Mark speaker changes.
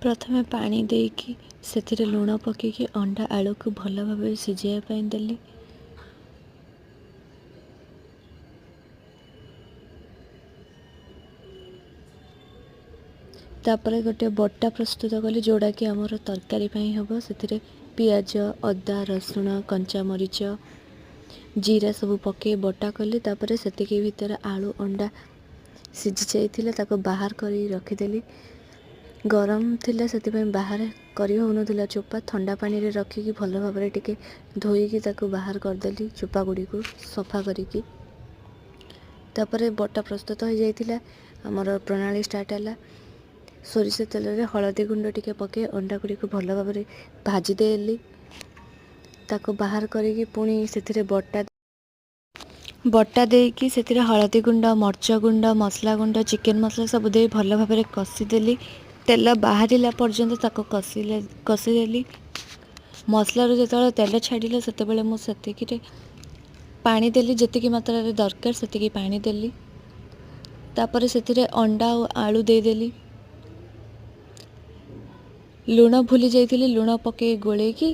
Speaker 1: ପ୍ରଥମେ ପାଣି ଦେଇକି ସେଥିରେ ଲୁଣ ପକାଇକି ଅଣ୍ଡା ଆଳୁକୁ ଭଲ ଭାବରେ ସିଝାଇବା ପାଇଁ ଦେଲି। ତାପରେ ଗୋଟେ ବଟା ପ୍ରସ୍ତୁତ କଲି, ଯେଉଁଟାକି ଆମର ତରକାରୀ ପାଇଁ ହେବ। ସେଥିରେ ପିଆଜ, ଅଦା, ରସୁଣ, କଞ୍ଚାମରିଚ, ଜିରା ସବୁ ପକାଇ ବଟା କଲି। ତାପରେ ସେତିକି ଭିତରେ ଆଳୁ ଅଣ୍ଡା ସିଝି ଯାଇଥିଲା, ତାକୁ ବାହାର କରି ରଖିଦେଲି। ଗରମ ଥିଲା, ସେଥିପାଇଁ ବାହାର କରି ହେଉନଥିଲା ଚୋପା। ଥଣ୍ଡା ପାଣିରେ ରଖିକି ଭଲ ଭାବରେ ଟିକେ ଧୋଇକି ତାକୁ ବାହାର କରିଦେଲି, ଚୋପା ଗୁଡ଼ିକୁ ସଫା କରିକି। ତାପରେ ବଟା ପ୍ରସ୍ତୁତ ହୋଇଯାଇଥିଲା, ଆମର ପ୍ରଣାଳୀ ଷ୍ଟାର୍ଟ ହେଲା। ସୋରିଷ ତେଲରେ ହଳଦୀ ଗୁଣ୍ଡ ଟିକେ ପକାଇ ଅଣ୍ଡା ଗୁଡ଼ିକୁ ଭଲ ଭାବରେ ଭାଜିଦେଲି। ତାକୁ ବାହାର କରିକି ପୁଣି ସେଥିରେ ବଟା ବଟା ଦେଇକି ସେଥିରେ ହଳଦୀ ଗୁଣ୍ଡ, ମରିଚ ଗୁଣ୍ଡ, ମସଲା ଗୁଣ୍ଡ, ଚିକେନ୍ ମସଲା ସବୁ ଦେଇ ଭଲ ଭାବରେ କଷିଦେଲି। ତେଲ ବାହାରିଲା ପର୍ଯ୍ୟନ୍ତ ତାକୁ କଷିଦେଲି। ମସଲାରୁ ଯେତେବେଳେ ତେଲ ଛାଡ଼ିଲା, ସେତେବେଳେ ମୁଁ ସେତିକିରେ ପାଣି ଦେଲି। ଯେତିକି ମାତ୍ରାରେ ଦରକାର ସେତିକି ପାଣି ଦେଲି। ତାପରେ ସେଥିରେ ଅଣ୍ଡା ଆଉ ଆଳୁ ଦେଇଦେଲି। ଲୁଣ ଭୁଲି ଯାଇଥିଲି, ଲୁଣ ପକାଇ ଗୋଳେଇକି